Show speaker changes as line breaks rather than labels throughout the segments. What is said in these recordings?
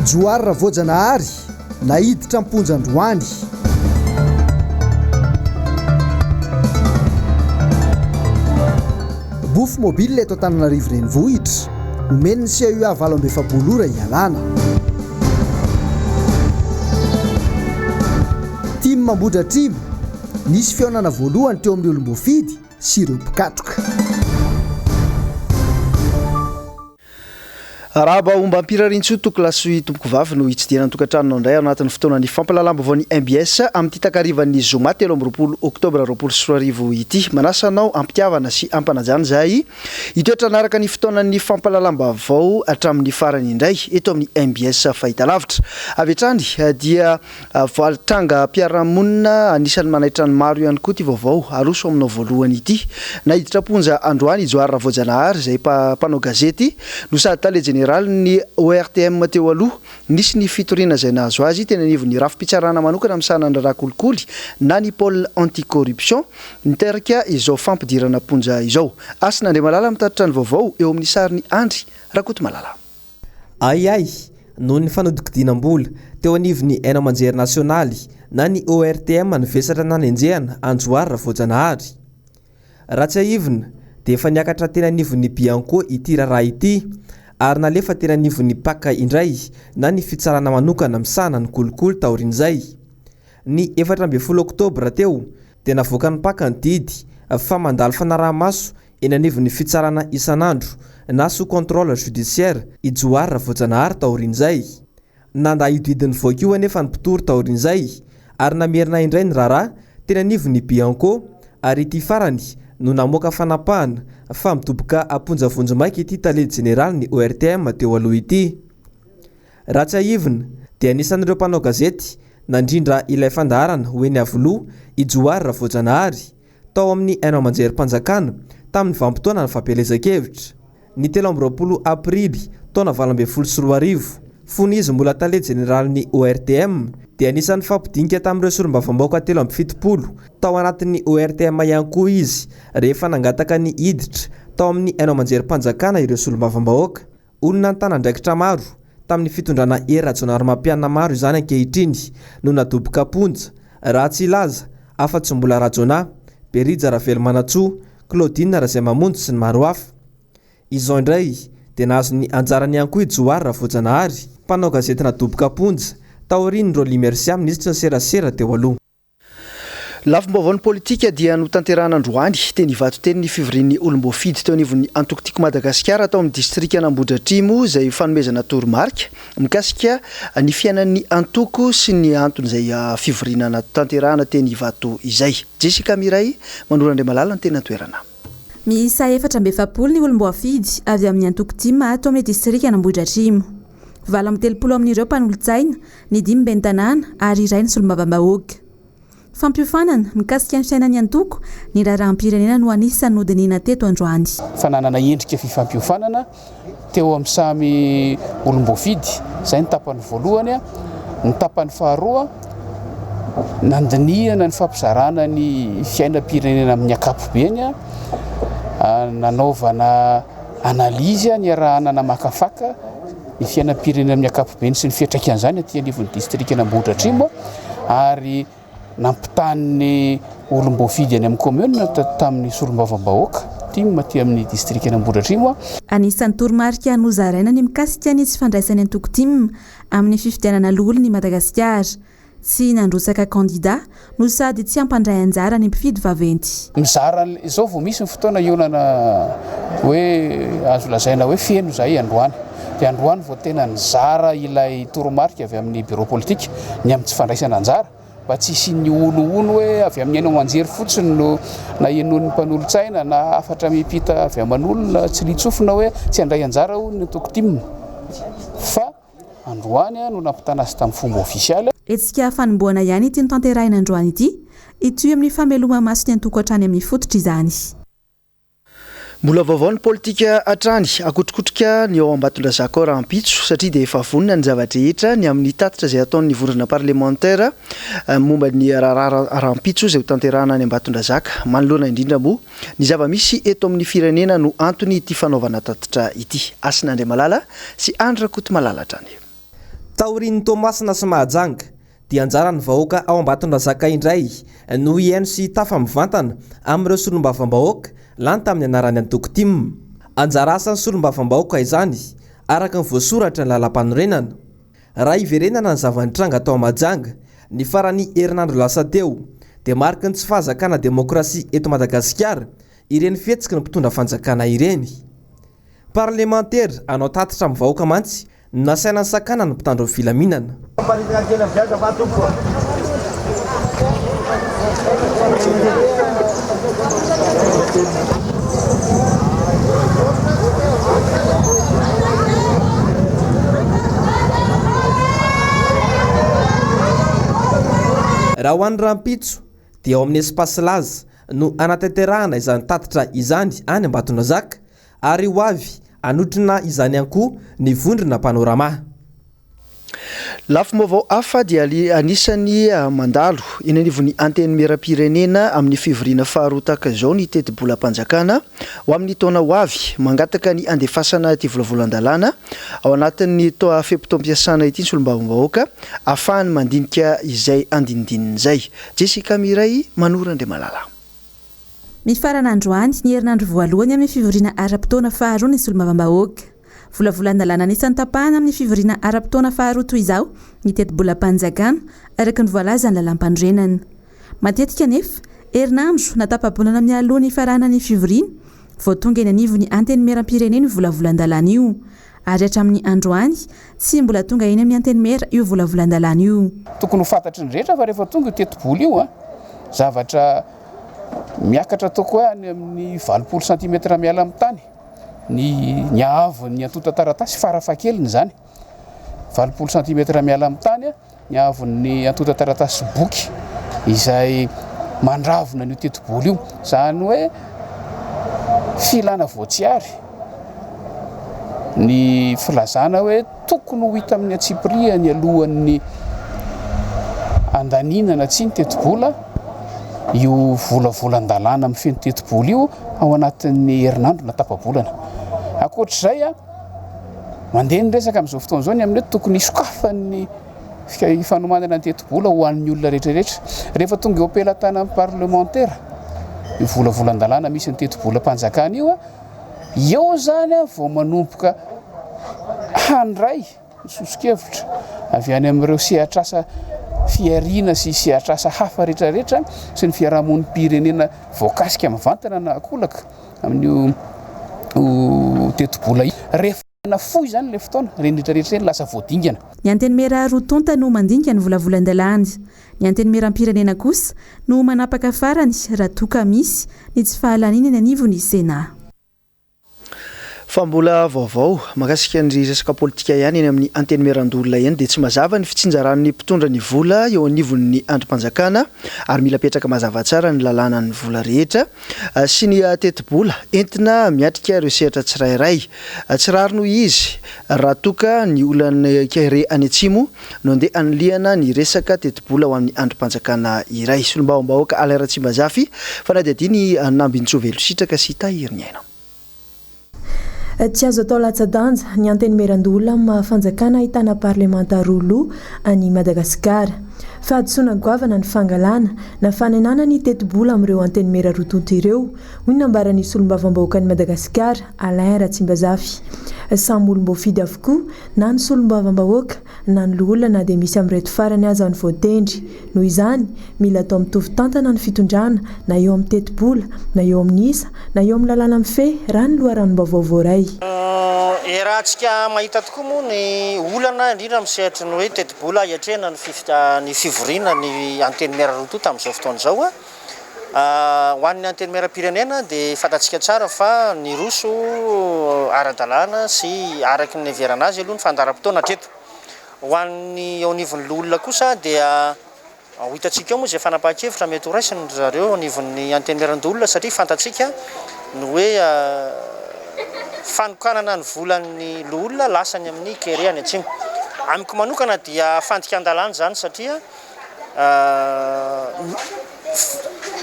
Johary Ravoajanahary, naiditra am-ponja androany. Bofo mobile eto Antananarivo Renivohitra, nomen'ny CUA 48 ora hialana. Tim Ambohidratrimo, nisy fihaonana voalohany teo amin'ny olom-boafidy sy ireo mpikatroka.
Arahaba ombam-pirariantsoa tompokolahy sy tompokovavy no hitsidihana ny tokantranonao indray ao anatin'ny fotoanan'ny fampahalalam-baovaon'ny mbs amin'ity takarivan'ny zoma 23 oktobra 2020 ity. Manasa anao am-pitiavana sy am-panajana izahay hitoetra hanaraka ny fotoanan'ny fampahalalam-baovao hatramin'ny farany indray eto amin'ny mbs Fahitalavitra. Avy hatrany dia Voaly trangam-piarahamonina anisan'ny manaitra ny maro ihany koa ity vaovao aroso aminao voalohany ity. Naiditra am-ponja androany i Johary Ravoajanahary izay mpanao gazety no sady tale jeneralin'ny ORTM teo aloha. Nisy ny fitoriana izay nahazo azy teny anivon'ny rafi-pitsarana manokana misahana ny raharaha kolikoly na ny pôle anti-corruption niteraka izao fampidirana am-ponja izao. Hasina Andriamalala mitatitra ny vaovao eo amin'ny sarin'i Andry Rakotomalala.
Ahiahy noho ny fanodinkodinam-bola teo anivon'ny haino aman-jery nasionaly na ny ORTM ny vesatra nanenjehana an'i Johary Ravoajanahary. Raha tsiahivina dia efa niakatra teny anivon'ny Bianco ity raharaha ity ary nalefa teny anivon'ny Pac indray na ny fitsarana manokana misahana ny kolikoly taorian'izay. Ny 14 oktobra teo dia navoakan'ny Pac ny didy fa mandalo fanaraha-maso eny anivon'ny fitsarana isan'andro na sous contrôle judiciaire i Johary Ravoajanahary taorian'izay. Nanda io didy nivoaka io anefa ny mpitory taorian'izay ary namerina indray ny raharaha teny anivon'ny Bianco ary ity farany no namoaka fanapahana fa midoboka am-ponja vonjimaika ity tale jeneralin'ny ORTM teo aloha ity. Raha tsiahivina dia anisan'ireo mpanao gazety nandrindra ilay fandaharana ho eny Iavoloha i Johary Ravoajanahary tao amin'ny haino aman-jerim-panjakana tamin'ny vanim-potoana ny fampielezan-kevitra, ny 23 aprily taona 2018. Fony izy mbola tale jeneralin'ny ORTM dia anisan'ny nifampidinika tamin'ireo solombavambahoaka 73 tao anatin'ny ORTM ihany koa izy rehefa nangataka ny hiditra tao amin'ny haino aman-jerim-panjakana ireo solombavambahoaka. Olona nitana andraikitra maro tamin'ny fitondrana Hery Rajaonarimampianina maro izany ankehitriny no nadoboka am-ponja, raha tsy hilaza afa-tsy Mbola Rajaonah, Berija Ravelomanantsoa, Claudine Razaimamonjy sy ny maro hafa. Izao indray dia nahazo ny anjarany ihany koa i Johary Ravoajanahary, mpanao gazety nadoboka am-ponja, taorian'i Rolly Mercia minisitry ny serasera teo aloha.
Lafim-baovaon'ny politika dia notanterahana androany teny Ivato teny ny fivorian'ny olom-boafidy teo anivon'ny antoko Tiako Madagasikara tao amin'ny distrikan'Ambohidratrimo izay fanomezana toromarika mikasika ny fiainan'ny antoko sy ny anton'izay fivoriana notanterahana teny Ivato izay. Jessica Miray, Manoro Andriamalala ny teny an-toerana.
Miisa 44 ny olom-boafidy avy amin'ny antoko tim ato amin'ny distrikan'Ambohidratrimo. 38 amin'ireo mpanolotsaina, ny dimy ben'ny tanàna ary iray ny solombavambahoaka. Fampiofanana mikasika ny fiainan'ny antoko, ny raharaham-pirenena no anisan'ny nodinihina teto androany.
Fananana endrika fifampiofanana teo amin'ny samy olom-boafidy, izay ny tapany voalohany. Ny tapany faharoa, nandinihana ny fampizarana ny fiainam-pirenena amin'ny ankapobeny, nanaovana analyse niarahana namakafaka ny fiainam-pirenena amin'ny ankapobeny sy ny fiantraikan'izany aty anivon'ny distrikan'Ambohidratrimo ary nampitahan'ny olom-boafidy any amin'ny commune tamin'ny solombavambahoaka tim aty amin'ny distrikan'Ambohidratrimo.
Anisan'ny toromarika nozaraina ny mikasika ny tsy fandraisan'ny antoko tim amin'ny fifidianana loholon'i Madagasikara. Tsy nandrotsaka kandida no sady tsy hampandray anjara ny mpifidy vaventy.
Mizara izao vao misy ny fotoana hihaonana hoe azo lazaina hoe feno izahay androany. Dia androany vao tena nizara ilay toromarika avy amin'ny bureau politique ny amin'ny tsy fandraisana anjara mba tsy hisian'ny honohono hoe avy amin'ny haino aman-jery fotsiny no nahenoan'ny mpanolotsaina na hafatra miampita avy aman'olona tsy litsofina hoe tsy handray anjara hono ny antoko tim fa Androany no nampitana azy tamin'ny fomba ofisialy.
Hetsika fanombohana ihany ity notanterahina androany ity. Hitohy amin'ny fameloma-maso ny antoko hatrany amin'ny fototra izany.
Mbola vaovao ny politika hatrany. Hakotrokotroka ny ao Ambatondrazaka ao rahampitso satria dia efa vonona ny zava-drehetra ny amin'ny tatitra izay hataon'ny vondrona parlemantera momba ny raharaha rahampitso izay hotanterahana any Ambatondrazaka. Manoloana indrindra moa Ny zava-misy eto amin'ny firenena no antony ity fanaovana tatitra ity. Hasina Andriamalala sy Andry Rakotomalala hatrany.
Taorian'ny Toamasina sy Mahajanga dia anjaran'ny vahoaka ao Ambatondrazaka indray no hihaino sy hitafa mivantana amin'ireo solombavambahoaka lany tamin'ny anaran'ny antoko tim. Anjara asan'ny solombavambahoaka izany araka ny voasoratra ny lalampanorenana. Raha hiverenana ny zava-nitranga tao Mahajanga ny faran'ny herinandro lasa teo dia mariky ny tsy fahazakana demokrasia eto Madagasikara ireny fihetsiky ny mpitondra fanjakana ireny. Parlemantera hanao tatitra amin'ny vahoaka mantsy no nasaina nisakana ny mpitandro ny filaminana. Raha ho an'ny rahampitso dia ao amin'ny Espace Laza no hanatanterahana izany tatitra izany any Ambatondrazaka ary ho avy hanotrona izany ihany koa ny vondrona Panorama.
Lafim-baovao hafa dia anisan'ny mandalo eny anivon'ny Antenimierampirenena amin'ny fivoriana faharoa tahaka izao ny tetibolam-panjakana ho amin'ny taona ho avy. Mangataka ny handefasana ity volavolan-dalàna ao anatin'ny fe-potoam-piasana ity ny solombavambahoaka ahafahany mandinika izay andinindininy izay. Jessica Miray, Manoro Andriamalala.
Mifarana androany ny herinandro voalohany amin'ny fivoriana ara-potoana faharoa ny solombavambahoaka. Volavolan-dalàna anisan'ny tapahana amin'ny fivoriana ara-potoana faharoa toy izao ny tetibolam-panjakana, araka ny voalazan'ny lalàmpanorenana. Matetika anefa, herinandro na tapa-bolana mialoha ny hifaranan'ny fivoriana vao tonga eny anivon'ny Antenimierampirenena io volavolan-dalàna io. Ary hatramin'ny androany, tsy mbola tonga eny amin'ny Antenimiera io volavolan-dalàna io.
Tokony ho fantatry ny rehetra fa rehefa tonga io tetibola io, zavatra miakatra ataoko hoe any amin'ny 80 centimètres miala amin'ny tany ny ny haavon'ny antontan-taratasy farafahakeliny izany. 80 centimètres miala amin'ny tany ny haavon'ny antontan-taratasy boky izay mandravona an'io tetibola io. Izany hoe filana voatsiary ny filazana hoe tokony ho hita amin'ny antsipiriany alohan'ny handaniana na tsia ny tetibola io volavolan-dalàna mifehy ny tetibola io ao anatin'ny herinandro na tapa-bolana. Ankoatr'izay, mandeha ny resaka amin'izao fotoana izao ny amin'ny hoe tokony hisokafan'ny fanomanana ny tetibola ho an'ny olona rehetrarehetra. Rehefa tonga eo am-pelatanan'ny parlemantera io volavolan-dalàna misy ny tetibolam-panjakana io, eo izany vao manomboka handray ny soso-kevitra avy any amin'ireo sehatr'asa fihariana sy sehatr'asa hafa rehetrarehetra sy ny fiarahamonim-pirenena voakasika mivantana na ankolaka amin'io tetibola io. Rehefa fohy izany ilay fotoana, ireny rehetrarehetra ireny lasa voadingana.
Ny Antenimiera roa tonta no mandinika ny volavolan-dalàna. Ny Antenimierampirenena kosa no manapaka farany raha toa ka misy ny tsy fahalaniana eny anivon'ny Sénat.
Fa mbola vaovao mahakasika ny resaka politika ihany eny amin'ny Antenimierandoholona eny dia tsy mazava ny fitsinjaran'ny mpitondra ny vola eo anivon'ny andrim-panjakana ary mila apetraka mazava tsara ny lalànan'ny vola rehetra sy ny tetibola entina miatrika ireo sehatra tsirairay. Tsy rariny hoy izy raha toa ka ny olan'ny kere any atsimo no andeha hanilihana ny resaka tetibola ho an'ny andrim-panjakana iray. Solombavambahoaka Alain Ratsimbazafy, fanadihadian'i Nambintsoa Velositraka sy Tahiriniaina.
Tsy azo atao latsa-danja ny Antenimierandoholona amin'ny maha fanjakana ahitana parlemanta roa loha an'i Madagasikara. Fahadisoana goavana ny fangalana na fanenana ny tetibola amin'ireo antenimiera roa tonta ireo, hoy ny nambaran'ny solombavambahoakan'i Madagasikara, Alain Ratsimbazafy. Samy olom-boafidy avokoa na ny solombavambahoaka na ny loholona na dia misy amin'ireto farany aza ny voatendry. Noho izany, mila atao mitovy tantana ny fitondrana na eo amin'ny tetibola, na eo amin'ny isa, na eo amin'ny lalàna mifehy, raha ny loharanom-baovao voaray.
Iarahantsika mahita tokoa moa ny olana indrindra amin'ny sehatry ny hoe tetibola hiatrehana ny fivoriana ny Antenimiera roa tonta amin'izao fotoana izao. Ho an'ny Antenimierampirenena dia fantatsika tsara fa niroso ara-dalàna sy araka ny niheverana azy aloha ny fandaharam-potoana hatreto. Ho an'ny eo anivon'ny loholona kosa dia ho hitantsika eo moa izay fanapahan-kevitra mety ho raisin-dry zareo eo anivon'ny Antenimierandoholona satria fantatsika ny hoe fanokanana ny volan'ny loholona lasa any amin'ny Kere any Atsimo. Amiko manokana dia fandikan-dalàna izany satria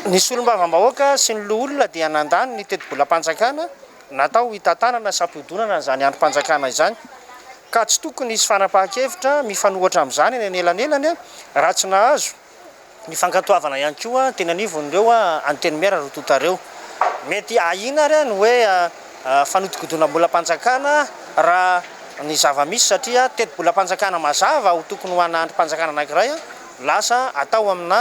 Ny solombavambahoaka sy ny loholona dia nandany ny tetibolam-panjakana natao hitantanana sy hampihodinana izany andrim-panjakana izany. Ka tsy tokony hisy fanapahan-kevitra mifanohatra amin'izany eny anelanelany raha tsy nahazo ny fankatoavana ihany koa teny anivon'ireo Antenimiera roa tonta ireo. Mety ahiana ary ny hoe fanodikodinam-bolam-panjakana raha ny zava-misy satria tetibolam-panjakana mazava ho tokony ho ana andrim-panjakana anankiray lasa atao amina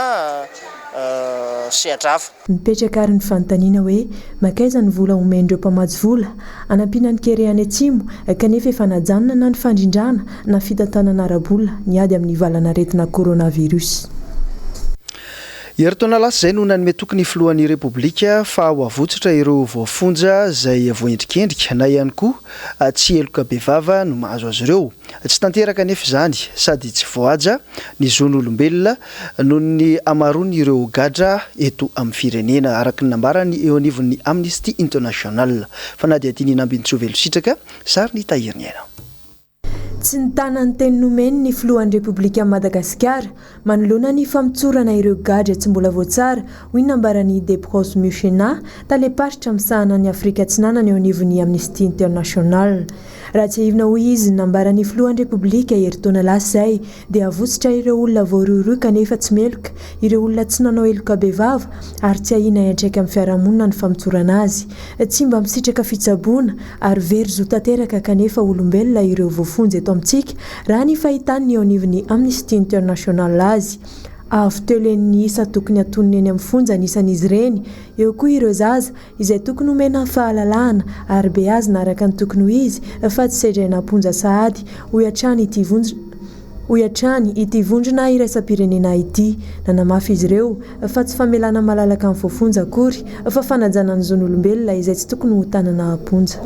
sehatra hafa.
Mipetraka àry ny fanontaniana hoe, mankaiza ny vola omen'ireo mpamatsy vola hanampiana ny kere any atsimo kanefa efa najanona na ny fandrindrana na fitantanana ara-bola ny ady amin'ny valanaretina coronavirus?
Herintaona lasa izay no nanome toky ny filohan'ny Repoblika fa ho avotsotra ireo voafonja izay voaendrikendrika na ihany koa tsy heloka bevava no mahazo azy ireo. Tsy tanteraka anefa izany sady tsy voahaja ny zon'olombelona noho ny hamaroan'ireo gadra eto amin'ny firenena, araka ny nambaran'ny eo anivon'ny Amnesty International. Fanadihadiana i Nambinintsoa Velositraka, sary ny Tahiriniaina.
Tsy nitana ny teny nomeny ny filohan'ny Repoblikan'i Madagasikara manoloana ny famotsorana ireo gadra tsy mbola voatsara, hoy ny nambaran'i Deprose Muchena, talem-paritra misahana an'i Afrika Atsinanana eo anivon'ny Amnesty International. Raha tsiahivina hoy izy, ny nambaran'ny filohan'ny Repoblika herintaona lasa izay dia votsotra ireo olona voarohirohy kanefa tsy meloka, ireo olona tsy nanao heloka bevava ary tsy ahiana hiantraika amin'ny fiarahamonina ny famotsorana azy. Tsy mba misitraka fitsaboana ary very zo tanteraka kanefa olombelona ireo voafonja eto amintsika raha ny fahitan'ny eo anivon'ny Amnesty International azy. Avo telo heny ny isa tokony hatonina eny amin'ny fonja ny isan'izy ireny, eo koa ireo zaza izay tokony homena fahalalahana ary beazina araka ny tokony ho izy fa tsy sedraina am-ponja sahady, hoy hatrany ity hoy hatrany ity vondrona iraisam-pirenena ity. Nanamafy izy ireo fa tsy famelana malalaka ny voafonja akory fa fanajana ny zon'olombelona izay tsy tokony ho tanana am-ponja.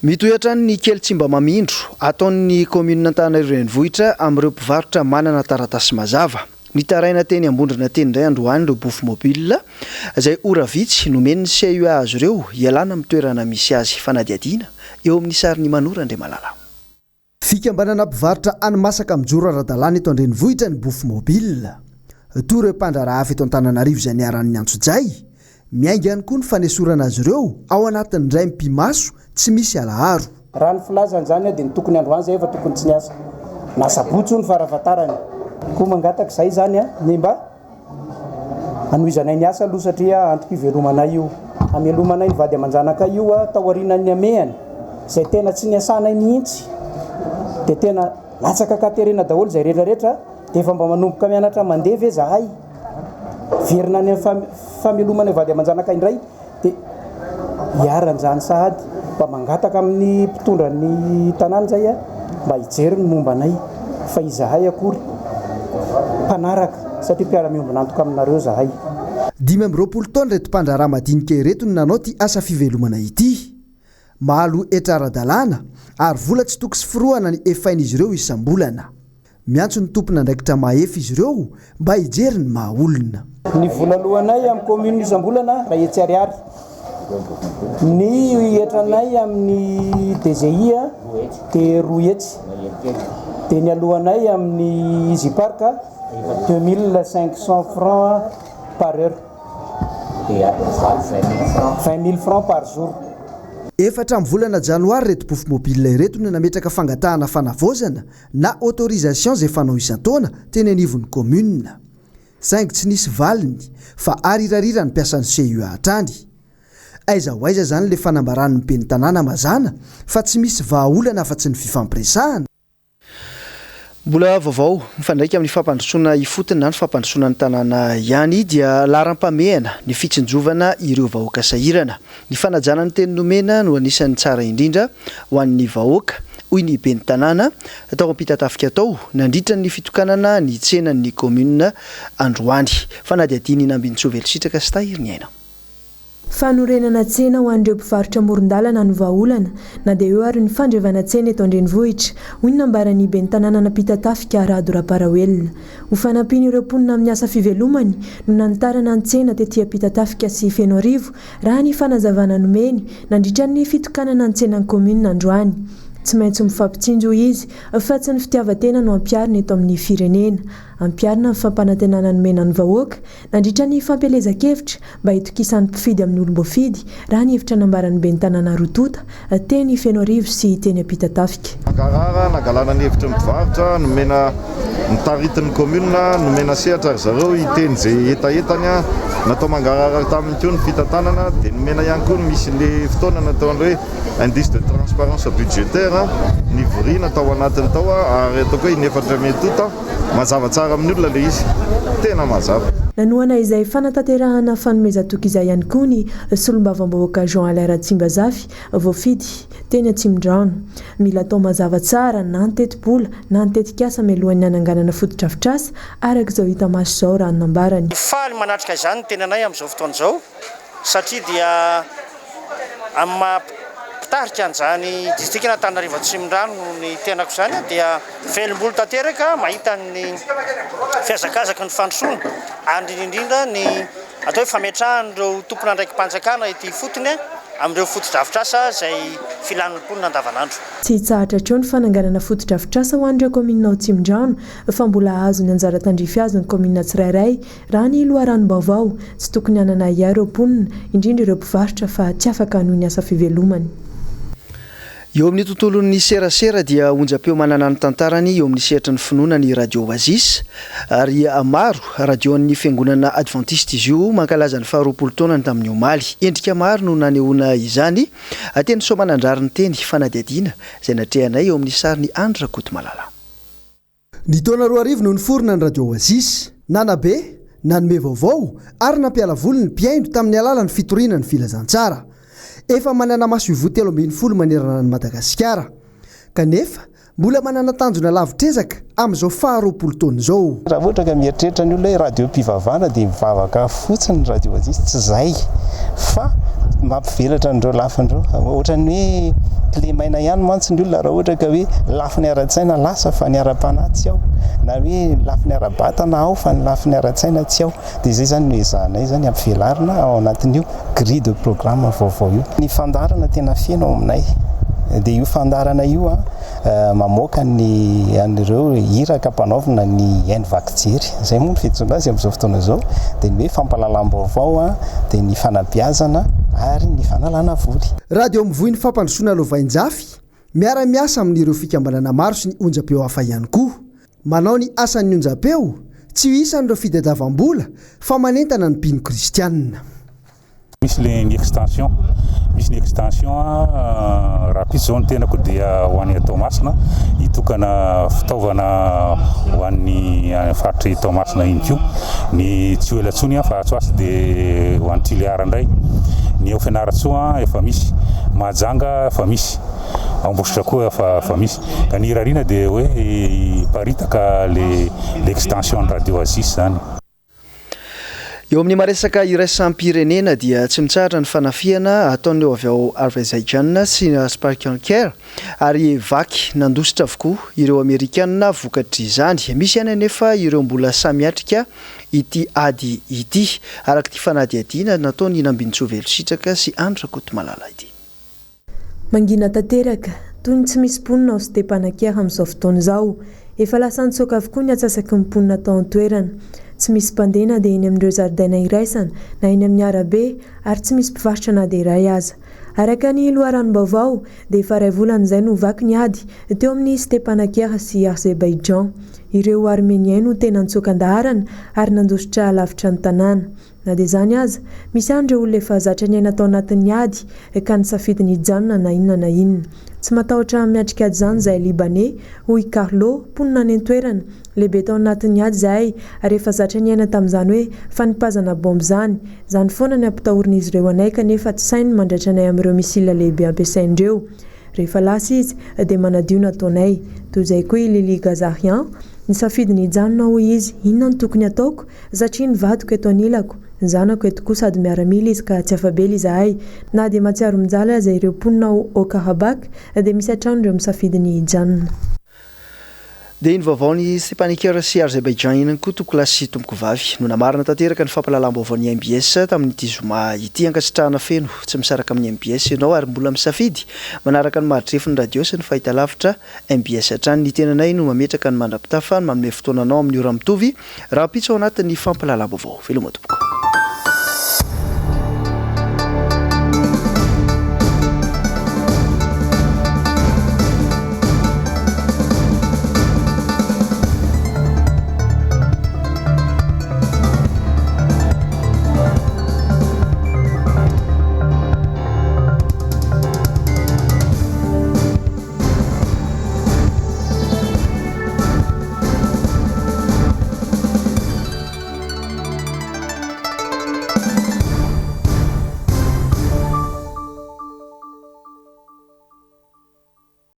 Mitohy hatrany ny kely tsy mba mamindro ataon'ny kaominina Antananarivo Renivohitra amin'ireo mpivarotra manana taratasy mazava. Nitaraina teny Ambondrona teny indray androany ireo bofy mobile izay ora vitsy nomen'ny CUA azy ireo hialana amin'ny toerana misy azy. Fanadihadiana eo amin'ny sarin'i Manoro Andriamalala. Fikambanana mpivarotra hani-masaka mijoro ara-dalàna eto an-drenivohitra ny bofy mobile. Toy ireo mpandraharaha hafa eto Antananarivo izay niharan'ny antsojay, Miainga ihany koa ny fanesorana azy ireo ao anatin'ny indray mipi-maso tsy misy alaharo.
Raha ny filazany izany dia ny tokony androany izay efa tokony tsy niasa. Na sabotsy hono farafahatarany. Koa mangataka izahay izany ny mba hanohizanay ny asa aloha satria antom-pivelomanay io. Hamelomanay ny vady aman-janakay io taorianan'ny hamehana izay tena tsy niasanay mihitsy dia tena latsaka an-katerena daholo izay rehetra rehetra dia efa mba manomboka mianatra mandeha ve zahay? Hiverina any amin'ny famelomana vady aman-janaka indray dia hiharan'izany sahady. Mba mangataka amin'ny mpitondra ny tanàna izay aho mba hijery ny momba anay fa izahay akory mpanaraka satria mpiara-miombon'antoka aminareo izahay.
25 taona ireto mpandraharaha madinika ireto no nanao ity asa fivelomana ity. Mahaloa hetra ara-dalàna ary vola tsy toko sy forohana ny efain'izy ireo isam-bolana. Miantso ny tompon'andraikitra mahefa izy ireo mba hijery ny maha olona.
Ny vola aloanay amin'ny commune isam-bolana iray hetsy ariary. Ny hetranay amin'ny DGI dia roa hetsy. Dia ny aloanay amin'ny Easy Park 2500 francs par heure. 20000 francs par jour.
Efa hatramin'ny volana janoary ireto bofy mobile ireto no nametraka fangatahana fanavaozana na autorisation izay fanao isan-taona teny anivon'ny commune. Saingy tsy nisy valiny fa arirarira ny mpiasan'ny CUA hatrany. Aiza ho aiza izany ilay fanambaran'ny ben'ny tanàna mazàna fa tsy misy vahaolana afa-tsy ny fifampiresahana? Mbola vaovao mifandraika amin'ny fampandrosoana ifotony na ny fampandrosoana ny tanàna ihany dia laharam-pahamehana ny fitsinjovana ireo vahoaka sahirana. Ny fanajana ny teny nomena no anisan'ny tsara indrindra ho an'ny vahoaka, hoy ny ben'ny tanàna tao Ampitatafika tao nandritra ny fitokanana ny tsenan'ny kaominina androany. Fanadihadian'i Nambinintsoa Velositraka sy Tahiriniaina.
Fanorenana tsena ho an'ireo mpivarotra amoron-dalana no vahaolana, na dia eo ary ny fandrevana tsena eto an-drenivohitra, hoy ny nambaran'ny ben'ny tanànan'Ampitatafika, Rado Ramparaoelina. Ho fanampiana ireo mponina amin'ny asa fivelomany no nanitarana ny tsena tety Ampitatafika sy Fenoarivo, raha ny fanazavana nomeny, nandritra ny fitokanana ny tsenan'ny kaominina androany. Tsy maintsy mifampitsinjo, hoy izy, fa tsy ny fitiavan-tena no ampiharina eto amin'ny firenena. Ampiharina ny fampanantenana nomena ny vahoaka nandritra ny fampielezan-kevitra mba hitokisan'ny mpifidy amin'ny olom-boafidy, raha ny hevitra nambaran'ny ben'ny tanàna roa tonta, teny Fenoarivo sy teny Ampitatafika.
Mangarahara, nangalana ny hevitry ny mpivarotra, nomena notaritin'ny commune, nomena sehatra ry zareo hiteny izay hetahetany, natao mangarahara taminy koa ny fitantanana, dia nomena ihany koa ny misy le fotoana nataony hoe indice de transparence budgétaire nivoriana tao anatiny tao ary ataoko hoe inefatra mety Mazava tsara amin'ny olona ilay izy. Tena mazava.
Nanohana izay fanatanterahana fanomezan-toky izay ihany koa ny solombavambahoaka Jean Alain Ratsimbazafy, voafidy teny Atsimondrano. Mila atao mazava tsara na ny tetibola na ny tetikasa mialohan'ny hananganana fotodrafitrasa, araka izao hita maso izao raha ny nambarany.
Faly manatrika izany ny tenanay amin'izao fotoana izao satria dia amin'ny maha mpitarika an'izany distrikan'Antananarivo Atsimondrano ny tenako izany dia velom-bolo tanteraka mahita ny fihazakazaky ny fandrosoana ary indrindra indrindra ny atao hoe fametrahan'ireo tompon'andraiki-panjakana ety ifotony amin'ireo fotodrafitrasa izay filan'ny mponina andavanandro.
Tsy hitsahatra hatreo ny fananganana fotodrafitrasa ho an'ireo kaominina ao Atsimondrano fa mbola hahazo ny anjara tandrify azy ny kaominina tsirairay Raha ny loharanom-baovao, tsy tokony hanana ahiahy ireo mponina, indrindra ireo mpivarotra fa tsy afaka hanohy ny asa fivelomany.
Eo amin'ny tontolon'ny serasera dia onjam-peo manana ny tantarany eo amin'ny sehatry ny finoana ny Radio Oasis ary maro radio an'ny fiangonana advantista izy io mankalaza ny faharoapolo taonany tamin'ny omaly. Endrika maro no nanehoana izany teny Soamanandrariny teny fanadihadiana izay natrehanay eo amin'ny sarin'i Andry Rakotomalala. Ny taona 2000 no niforona ny Radio Oasis. Nanabe, nanome vaovao ary nampiala voly ny mpihaino tamin'ny alalan'ny fitoriana ny filazantsara. Efa manana masoivoho 13 manerana an'i Madagasikara. Kanefa, mbola manana tanjona lavitr'ezaka amin'izao faha 20 taona izao.
Raha ohatra ka mieritreritra ny olona hoe radio-pivavahana dia mivavaka fotsiny ny radio Oasis, tsy izay fa mampivelatra an'ireo lafiny ireo. Ohatran'ny hoe kilemaina ihany mantsy ny olona raha ohatra ka hoe lafiny ara-tsaina lasa fa ny ara-panahy tsy ao, na hoe lafiny ara-batana ao fa ny lafiny ara-tsaina tsy ao. Dia izay izany no ezahanay izany ampivelarina ao anatin'io grille de programme vaovao io. Ny fandaharana tena feno ao aminay dia io fandaharana io mamoaka ny an'ireo iraka ampanaovina ny haino vaky jery. Izay moa no fiantsoana azy amin'izao fotoana izao, dia ny hoe fampahalalam-baovao, dia ny fanabeazana ary ny fanalana voly.
Radio mivoy ny fampandrosoana lovainjafy, miara-miasa amin'ireo fikambanana maro sy ny onjam-peo hafa ihany koa. Manao ny asan'ny onjam-peo, tsy ho isan'ireo fitadiavam-bola fa manentana ny mpino kristianina.
Misy le ny extension, misy ny extension rahampitso zao ny tenako dia ho any Toamasina hitokana fitaovana ho an'ny faritr'i Toamasina iny koa. Ny tsy ho ela intsony fa atsy ho atsy dia ho any Tuléar indray. Ny ao Fianarantsoa efa misy, Mahajanga efa misy, ao Ambositra koa efa misy. Ka ny irariana dia hoe hiparitaka le extension ny radio Oasis zany.
Eo amin'ny maha-resaka iraisam-pirenena dia tsy mitsahatra ny fanafihana ataon'ireo avy ao Azerbaijan sy Sparkanker ary vaky nandositra avokoa ireo Amerikana vokatr'izany. Misy ihany anefa ireo mbola sahy miatrika ity ady ity, araka ity fanadihadiana nataon'i Nambinintsoa Velositraka sy Andry Rakotomalala ity.
Mangina tanteraka, toy ny tsy misy mponina ao Stepanakert amin'izao fotoana izao. Efa lasa nitsoaka avokoa ny antsasaky ny mponina tao an-toerana. Tsy misy mpandeha na dia eny amin'ireo zaridaina iraisana, na eny amin'ny arabe, ary tsy misy mpivarotra na dia iray aza. Araka ny loharanom-baovao, dia efa iray volana izay no vaky ny ady teo amin'i Stepanakert sy Azerbaijan. Ireo Armeniens no tena nitsoaka an-daharana ary nandositra lavitra ny tanàna. Na dia izany aza, misy ihany ireo olona efa zatra niaina tao anatin'ny ady ka nisafidy ny hijanona na inona na inona. Tsy matahotra miatrika ady izany izahay Libaney, hoy i Carlo, mponina any an-toerana. Lehibe tao anatin'ny ady izahay ary efa zatra niaina tamin'izany hoe fanipazana baomba izany. Izany foana ny ampitahorin'izy ireo anay kanefa tsy sainy ny mandratra anay amin'ireo missiles lehibe ampiasain'ireo. Rehefa lasa izy dia manadio ny ataonay. Toy izay koa i Lily Ghazarian, nisafidy ny hijanona hoy izy, inona no tokony hataoko? Satria ny vadiko eto anilako, ny zanako eto koa sady miaramila izy ka tsy afa-bela izahay. Na dia mahatsiaro mijaly aza ireo mponina ao Haut-Karabakh dia misy hatrany ireo misafidy ny hijanona.
Dia iny vaovaon'i Stepanakert sy Azerbaijan iny koa tompokolahy sy tompokovavy no namarana tanteraka ny fampahalalam-baovaon'ny mbs tamin'ity zoma ity. Ankasitrahana feno tsy misaraka amin'ny mbs ianao ary mbola misafidy manaraka ny mari-drefin'ny radio sy ny fahitalavitra mbs hatrany. Ny tenanay no mametraka ny mandra-pitafa ny manome fotoana anao amin'ny ora mitovy rahampitso ao anatin'ny fampahalalam-baovao. Veloma tompoko.